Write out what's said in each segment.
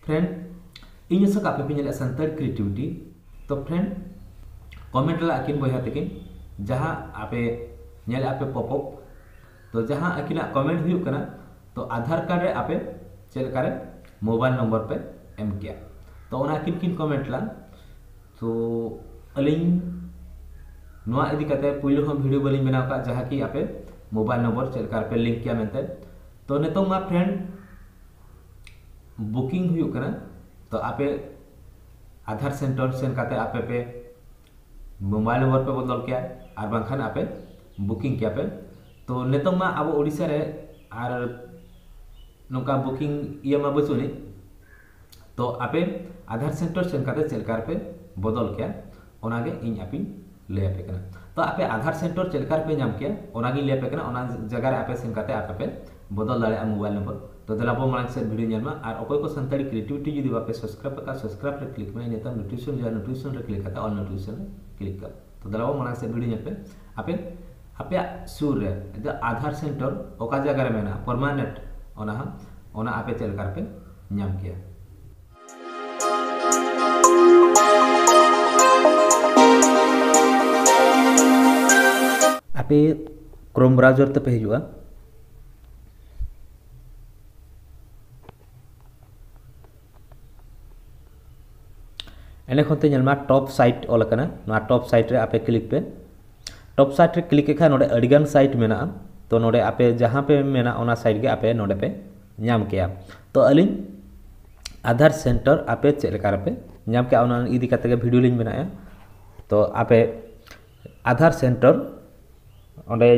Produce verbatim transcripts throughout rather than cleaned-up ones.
Friend, ᱤᱧ ᱟᱥᱟ ᱠᱟᱜ ᱯᱮ ᱯᱮ ᱧᱮᱞᱮᱫᱼᱟ ᱥᱟᱱᱛᱟᱲ ᱠᱨᱤᱭᱮᱴᱤᱵᱷᱤᱴᱤ᱾ ᱛᱚ friend, comment ᱞᱟᱜ ᱟᱹᱠᱤᱱ ᱵᱚᱭᱦᱟ ᱛᱟᱹᱠᱤᱱ, ᱡᱟᱦᱟᱸ ᱟᱯᱮ ᱧᱮᱞᱮᱫᱼᱟ ᱯᱮ ᱯᱚᱯᱚᱯ, ᱛᱚ ᱡᱟᱦᱟᱸ ᱟᱹᱠᱤᱱᱟᱜ comment ᱦᱩᱭᱩᱜ ᱠᱟᱱᱟ, ᱛᱚ ᱟᱫᱷᱟᱨ ᱠᱟᱨᱰ ᱨᱮ ᱟᱯᱮ ᱪᱮᱫ ᱞᱮᱠᱟᱨᱮ ᱢᱳᱵᱟᱭᱤᱞ ᱱᱚᱢᱵᱚᱨ ᱯᱮ ᱮᱢ ᱠᱮᱭᱟ, ᱛᱚ ᱚᱱᱟ ᱟᱹᱠᱤᱱ ᱠᱤᱱ comment ᱞᱟᱜ᱾ ᱛᱚ ᱟᱹᱞᱤᱧ ᱱᱚᱣᱟ ᱤᱫᱤ ᱠᱟᱛᱮ ᱯᱩᱭᱞᱩ ᱦᱚᱸ ᱵᱷᱤᱰᱤᱭᱳ ᱵᱟᱹᱞᱤᱧ ᱵᱮᱱᱟᱣ ᱠᱟᱜ, ᱡᱟᱦᱟᱸ ᱠᱤ ᱟᱯᱮ ᱢᱳᱵᱟᱭᱤᱞ ᱱᱚᱢᱵᱚᱨ ᱪᱮᱫ ᱞᱮᱠᱟ ᱨᱮᱯᱮ ᱞᱤᱝᱠ ᱠᱮᱭᱟ ᱢᱮᱱᱛᱮ᱾ ᱛᱚ ᱱᱤᱛᱚᱝ ᱢᱟ friend, ᱵᱩᱠᱤᱝ ᱦᱩᱭᱩᱜ ᱠᱟᱱᱟ, ᱛᱚ ᱟᱯᱮ ᱟᱫᱷᱟᱨ ᱥᱮᱱᱴᱟᱨ ᱥᱮᱱ ᱠᱟᱛᱮ ᱟᱯᱮ ᱯᱮ ᱢᱳᱵᱟᱭᱤᱞ ᱱᱚᱢᱵᱚᱨ ᱯᱮ ᱵᱚᱫᱚᱞ ᱠᱮᱭᱟ, ᱟᱨ ᱵᱟᱝᱠᱷᱟᱱ ᱟᱯᱮ ᱵᱩᱠᱤᱝ ᱠᱮᱭᱟ ᱯᱮ᱾ ᱛᱚ ᱱᱤᱛᱚᱝ ᱢᱟ ᱟᱵᱚ ᱳᱰᱤᱥᱟ ᱨᱮ ᱟᱨ ᱱᱚᱝᱠᱟ ᱵᱩᱠᱤᱝ ᱤᱭᱟᱹ ᱢᱟ ᱵᱟᱹᱪᱩᱜ ᱟᱹᱱᱤᱡ᱾ ᱛᱚ ᱟᱯᱮ ᱟᱫᱷᱟᱨ ᱥᱮᱱᱴᱟᱨ ᱥᱮᱱ ᱠᱟᱛᱮ ᱪᱮᱫ ᱞᱮᱠᱟ ᱨᱮᱯᱮ ᱵᱚᱫᱚᱞ ᱠᱮᱭᱟ, ᱚᱱᱟᱜᱮ ᱤᱧ ᱟᱯᱮᱧ ᱞᱟᱹᱭ ᱟᱯᱮ ᱠᱟᱱᱟ᱾ ᱛᱚ ᱟᱯᱮ ᱟᱫᱷᱟᱨ ᱥᱮᱱᱴᱟᱨ ᱪᱮᱫ ᱞᱮᱠᱟ ᱨᱮᱯᱮ ᱧᱟᱢ ᱠᱮᱭᱟ, ᱚᱱᱟᱜᱤᱧ ᱞᱟᱹᱭ ᱟᱯᱮ ᱠᱟᱱᱟ᱾ ᱚᱱᱟ ᱡᱟᱭᱜᱟ ᱨᱮ ᱟᱯᱮ ᱥᱮᱱ ᱠᱟᱛᱮ ᱟᱯᱮ ᱯᱮ ᱵᱚᱫᱚᱞ ᱫᱟᱲᱮᱭᱟᱜᱼᱟ ᱢᱳᱵᱟᱭᱤᱞ ᱱᱚᱢᱵᱚᱨ᱾ ᱛᱚ ᱫᱮᱞᱟ ᱵᱚ ᱢᱟᱲᱟᱝ ᱥᱮᱫ ᱵᱷᱤᱰᱤᱭᱳ ᱧᱮᱞ ᱢᱟ᱾ ᱟᱨ ᱚᱠᱚᱭ ᱠᱚ ᱥᱟᱱᱛᱟᱲᱤ ᱠᱨᱤᱭᱮᱴᱤᱵᱷᱤᱴᱤ ᱡᱩᱫᱤ ᱵᱟᱯᱮ ᱥᱟᱵᱥᱠᱨᱟᱭᱤᱵ ᱟᱠᱟᱫ, ᱥᱟᱵᱥᱠᱨᱟᱭᱤᱵ ᱨᱮ ᱠᱞᱤᱠ ᱢᱮ, ᱤᱱᱟᱹ ᱛᱟᱭᱚᱢ ᱱᱳᱴᱤᱯᱷᱤᱠᱮᱥᱚᱱ ᱡᱟᱦᱟᱸ ᱱᱳᱴᱤᱯᱷᱤᱠᱮᱥᱚᱱ ᱨᱮ ᱠᱞᱤᱠ ᱠᱟᱛᱮ ᱚᱞ ᱱᱳᱴᱤᱯᱷᱤᱠᱮᱥᱚᱱ ᱨᱮ ᱠᱞᱤᱠ ᱠᱟᱜ᱾ ᱛᱚ ᱫᱮᱞᱟ ᱵᱚ ᱢᱟᱲᱟᱝ ᱥᱮᱫ ᱵᱷᱤᱰᱤᱭᱳ ᱧᱮᱞ ᱯᱮ᱾ ᱟᱯᱮ ᱟᱯᱮᱭᱟᱜ ᱥᱩᱨ ᱨᱮ ᱡᱩᱫᱤ ᱟᱫᱷᱟᱨ ᱥᱮᱱᱴᱟᱨ ᱚᱠᱟ ᱡᱟᱭᱜᱟ ᱨᱮ ᱢᱮᱱᱟᱜᱼᱟ ᱯᱟᱨᱢᱟᱱᱮᱱᱴ, ᱚᱱᱟ ᱦᱚᱸ, ᱚᱱᱟ ᱟᱯᱮ ᱪᱮᱫ ᱞᱮᱠᱟ ᱨᱮᱯᱮ ᱧᱟᱢ ᱠᱮᱭᱟ᱾ ᱟᱯᱮ ᱠᱨᱳᱢ ᱵᱨᱟᱣᱡᱟᱨ ᱛᱮᱯᱮ ᱦᱤᱡᱩᱜᱼᱟ᱾ ᱮᱸᱰᱮ ᱠᱷᱚᱱ ᱛᱮ ᱧᱮᱞ ᱢᱟ ᱴᱚᱯ ᱥᱟᱭᱤᱴ ᱚᱞ ᱟᱠᱟᱱᱟ, ᱱᱚᱣᱟ ᱴᱚᱯ ᱥᱟᱭᱤᱴ ᱨᱮ ᱟᱯᱮ ᱠᱞᱤᱠ ᱯᱮ᱾ ᱴᱚᱯ ᱥᱟᱭᱤᱴ ᱨᱮ ᱠᱞᱤᱠ ᱞᱮᱠᱷᱟᱱ ᱱᱚᱰᱮ ᱟᱹᱰᱤᱜᱟᱱ ᱥᱟᱭᱤᱴ ᱢᱮᱱᱟᱜᱼᱟ᱾ ᱛᱚ ᱱᱚᱰᱮ ᱟᱯᱮ ᱡᱟᱦᱟᱸ ᱯᱮ ᱢᱮᱱᱟ ᱚᱱᱟ ᱥᱟᱭᱤᱴ ᱜᱮ ᱟᱯᱮ ᱱᱚᱰᱮ ᱯᱮ ᱧᱟᱢ ᱠᱮᱭᱟ᱾ ᱛᱚ ᱟᱹᱞᱤᱧ ᱟᱫᱷᱟᱨ ᱥᱮᱱᱴᱟᱨ ᱟᱯᱮ ᱪᱮᱫ ᱞᱮᱠᱟ ᱨᱮᱯᱮ ᱧᱟᱢ ᱠᱮᱭᱟ ᱚᱱᱟ ᱤᱫᱤ ᱠᱟᱛᱮ ᱜᱮ ᱵᱷᱤᱰᱤᱭᱳ ᱞᱤᱧ ᱵᱮᱱᱟᱣᱮᱫᱼᱟ᱾ ᱛᱚ ᱟᱯᱮ ᱟᱫᱷᱟᱨ ᱥᱮᱱᱴᱟᱨ ᱚᱸᱰᱮ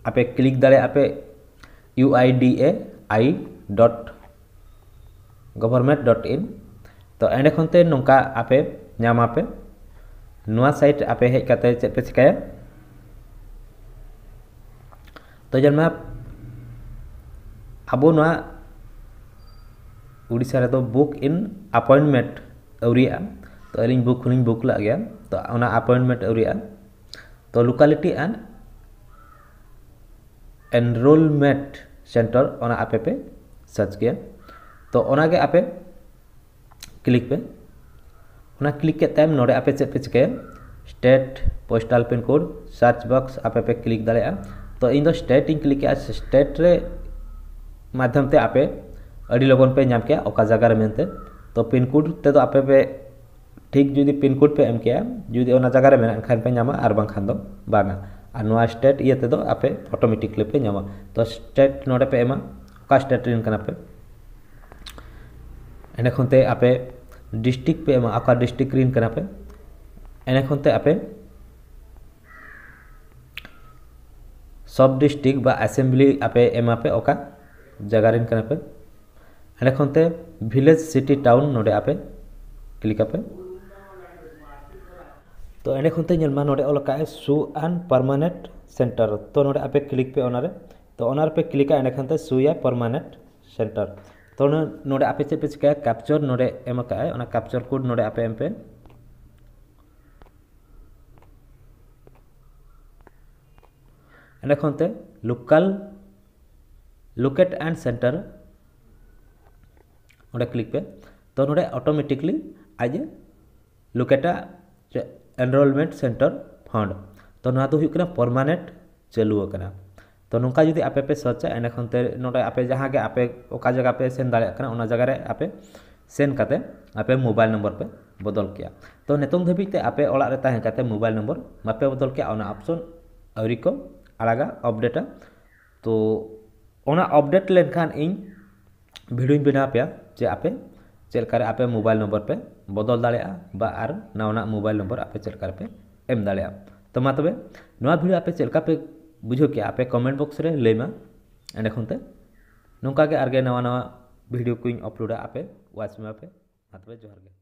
ᱟᱯᱮ ᱠᱞᱤᱠ ᱫᱟᱲᱮᱭᱟᱜᱼᱟ ᱯᱮ U I D A I dot government dot in᱾ ᱛᱚ ᱮᱸᱰᱮ ᱠᱷᱚᱱ ᱛᱮ ᱱᱚᱝᱠᱟ ᱟᱯᱮ ᱧᱟᱢᱟᱯᱮ᱾ ᱱᱚᱣᱟ ᱥᱟᱭᱤᱴ ᱨᱮ ᱟᱯᱮ ᱦᱮᱡ ᱠᱟᱛᱮ ᱪᱮᱫ ᱯᱮ ᱪᱤᱠᱟᱹᱭᱟ? ᱛᱚ ᱧᱮᱞ ᱢᱮ, ᱟᱵᱚ ᱱᱚᱣᱟ ᱩᱲᱤᱥᱥᱟ ᱨᱮᱫᱚ ᱵᱩᱠ ᱤᱱ ᱟᱯᱚᱭᱮᱱᱴᱢᱮᱱᱴ ᱟᱹᱣᱨᱤᱭᱟᱜᱼᱟ᱾ ᱛᱚ ᱟᱹᱞᱤᱧ ᱵᱩᱠ ᱦᱚᱸᱞᱤᱧ ᱵᱩᱠ ᱞᱟᱜ ᱜᱮᱭᱟ᱾ ᱛᱚ ᱚᱱᱟ ᱟᱯᱚᱭᱮᱱᱴᱢᱮᱱᱴ ᱟᱹᱣᱨᱤᱭᱟᱜᱼᱟ᱾ ᱛᱚ locality and enrollment center ᱚᱱᱟ ᱟᱯᱮ ᱯᱮ ᱥᱟᱨᱪ ᱠᱮᱭᱟ᱾ ᱛᱚ ᱚᱱᱟᱜᱮ ᱟᱯᱮ ᱠᱞᱤᱠ ᱯᱮ᱾ ᱚᱱᱟ ᱠᱞᱤᱠ ᱠᱮᱫ ᱛᱟᱭᱚᱢ ᱱᱚᱰᱮ ᱟᱯᱮ ᱪᱮᱫ ᱯᱮ ᱪᱤᱠᱟᱹᱭᱟ, state postal pin code search box ᱟᱯᱮ ᱯᱮ ᱠᱞᱤᱠ ᱫᱟᱲᱮᱭᱟᱜᱼᱟ᱾ ᱛᱚ ᱤᱧ ᱫᱚ state ᱤᱧ ᱠᱞᱤᱠ ᱮᱜᱼᱟ᱾ State ᱨᱮ ᱢᱟᱫᱽᱫᱷᱚᱢ ᱛᱮ ᱟᱯᱮ ᱟᱹᱰᱤ ᱞᱚᱜᱚᱱ ᱯᱮ ᱧᱟᱢ ᱠᱮᱭᱟ ᱚᱠᱟ ᱡᱟᱭᱜᱟ ᱨᱮ ᱢᱮᱱᱛᱮ᱾ ᱛᱚ pin code ᱛᱮᱫᱚ ᱟᱯᱮ ᱯᱮ ᱴᱷᱤᱠ ᱡᱩᱫᱤ pin code ᱯᱮ ᱮᱢ ᱠᱮᱭᱟ, ᱡᱩᱫᱤ ᱚᱱᱟ ᱡᱟᱭᱜᱟ ᱨᱮ ᱢᱮᱱᱟᱜ ᱠᱷᱟᱱ ᱯᱮ ᱧᱟᱢᱟ, ᱟᱨ ᱵᱟᱝᱠᱷᱟᱱ ᱫᱚ ᱵᱟᱝᱟ᱾ ᱟᱨ ᱱᱚᱣᱟ state ᱤᱭᱟᱹ ᱛᱮᱫᱚ ᱟᱯᱮ automatically ᱯᱮ ᱧᱟᱢᱟ᱾ ᱛᱚ state ᱱᱚᱰᱮ ᱯᱮ ᱮᱢᱟ, ᱚᱠᱟ state ᱨᱮᱱ ᱠᱟᱱᱟ ᱯᱮ᱾ ᱮᱸᱰᱮ ᱠᱷᱚᱱ ᱛᱮ ᱟᱯᱮ district ᱯᱮ ᱮᱢᱟ, ᱚᱠᱟ district ᱨᱮᱱ ᱠᱟᱱᱟ ᱯᱮ᱾ ᱮᱸᱰᱮ ᱠᱷᱚᱱ ᱛᱮ ᱟᱯᱮ sub district ᱵᱟ assembly ᱟᱯᱮ ᱮᱢᱟ ᱯᱮ, ᱚᱠᱟ ᱡᱟᱭᱜᱟ ᱨᱮᱱ ᱠᱟᱱᱟ ᱯᱮ᱾ ᱮᱸᱰᱮ ᱠᱷᱚᱱ ᱛᱮ village, city, town ᱱᱚᱰᱮ ᱟᱯᱮ ᱠᱞᱤᱠ ᱟᱯᱮ᱾ ᱛᱚ ᱮᱸᱰᱮ ᱠᱷᱚᱱ ᱛᱮ ᱧᱮᱞ ᱢᱟ ᱱᱚᱰᱮ ᱚᱞ ᱟᱠᱟᱫ ᱟᱭ show an permanent center᱾ ᱛᱚ ᱱᱚᱰᱮ ᱟᱯᱮ ᱠᱞᱤᱠ ᱯᱮ ᱚᱱᱟᱨᱮ᱾ ᱛᱚ ᱚᱱᱟ ᱨᱮᱯᱮ ᱠᱞᱤᱠᱟ, ᱮᱸᱰᱮ ᱠᱷᱟᱱ ᱛᱮ show a permanent center᱾ ᱛᱚ ᱱᱚ-, ᱱᱚᱰᱮ ᱟᱯᱮ ᱪᱮᱫ ᱯᱮ ᱪᱤᱠᱟᱹᱭᱟ, capture ᱱᱚᱰᱮ ᱮᱢ ᱟᱠᱟᱫ ᱟᱭ, ᱚᱱᱟ capture code ᱱᱚᱰᱮ ᱟᱯᱮ ᱮᱢ ᱯᱮ᱾ ᱮᱸᱰᱮ ᱠᱷᱚᱱ ᱛᱮ local, locate and center ᱚᱸᱰᱮ ᱠᱞᱤᱠ ᱯᱮ᱾ ᱛᱚ ᱱᱚᱰᱮ automatically ᱟᱡ ᱮ locate ᱟ enrollment center found᱾ ᱛᱚ ᱱᱚᱣᱟ ᱫᱚ ᱦᱩᱭᱩᱜ ᱠᱟᱱᱟ permanent ᱪᱟᱹᱞᱩ ᱟᱠᱟᱱᱟ᱾ ᱛᱚ ᱱᱚᱝᱠᱟ ᱡᱩᱫᱤ ᱟᱯᱮ ᱯᱮ search ᱟ, ᱮᱸᱰᱮᱠᱷᱟᱱ ᱛᱮ ᱱᱚᱰᱮ ᱟᱯᱮ ᱡᱟᱦᱟᱸ ᱜᱮ ᱟᱯᱮ ᱚᱠᱟ ᱡᱟᱭᱜᱟ ᱯᱮ ᱥᱮᱱ ᱫᱟᱲᱮᱭᱟᱜ ᱠᱟᱱᱟ, ᱚᱱᱟ ᱡᱟᱭᱜᱟ ᱨᱮ ᱟᱯᱮ ᱥᱮᱱ ᱠᱟᱛᱮ ᱟᱯᱮ mobile number ᱯᱮ ᱵᱚᱫᱚᱞ ᱠᱮᱭᱟ᱾ ᱛᱚ ᱱᱤᱛᱚᱝ ᱫᱷᱟᱹᱵᱤᱡ ᱛᱮ ᱟᱯᱮ ᱚᱲᱟᱜ ᱨᱮ ᱛᱟᱦᱮᱸ ᱠᱟᱛᱮ mobile number ᱵᱟᱯᱮ ᱵᱚᱫᱚᱞ ᱠᱮᱭᱟ, ᱚᱱᱟ option ᱟᱹᱣᱨᱤ ᱠᱚ ᱟᱲᱟᱜᱟ, update ᱟ᱾ ᱛᱚ ᱚᱱᱟ update ᱞᱮᱱᱠᱷᱟᱱ ᱤᱧ video ᱧ ᱵᱮᱱᱟᱣ ᱟᱯᱮᱭᱟ ᱡᱮ ᱟᱯᱮ ᱪᱮᱫ ᱞᱮᱠᱟᱨᱮ ᱟᱯᱮ mobile number ᱯᱮ ᱵᱚᱫᱚᱞ ᱫᱟᱲᱮᱭᱟᱜᱼᱟ ᱵᱟ ᱟᱨ ᱱᱟᱣᱟᱱᱟᱜ mobile number ᱟᱯᱮ ᱪᱮᱫ ᱞᱮᱠᱟ ᱨᱮᱯᱮ ᱮᱢ ᱫᱟᱲᱮᱭᱟᱜᱼᱟ᱾ ᱛᱚ ᱢᱟ ᱛᱚᱵᱮ ᱱᱚᱣᱟ video ᱟᱯᱮ ᱪᱮᱫ ᱞᱮᱠᱟ ᱯᱮ ᱵᱩᱡᱷᱟᱹᱣ ᱠᱮᱜᱼᱟ, ᱟᱯᱮ comment box ᱨᱮ ᱞᱟᱹᱭ ᱢᱟ᱾ ᱮᱸᱰᱮ ᱠᱷᱚᱱ ᱛᱮ ᱱᱚᱝᱠᱟ ᱜᱮ ᱟᱨᱜᱮ ᱱᱟᱣᱟ ᱱᱟᱣᱟ video ᱠᱚᱧ upload ᱟ, ᱟᱯᱮ watch ᱢᱮ ᱯᱮ᱾ ᱢᱟ ᱛᱚᱵᱮ ᱡᱚᱦᱟᱨ ᱜᱮ᱾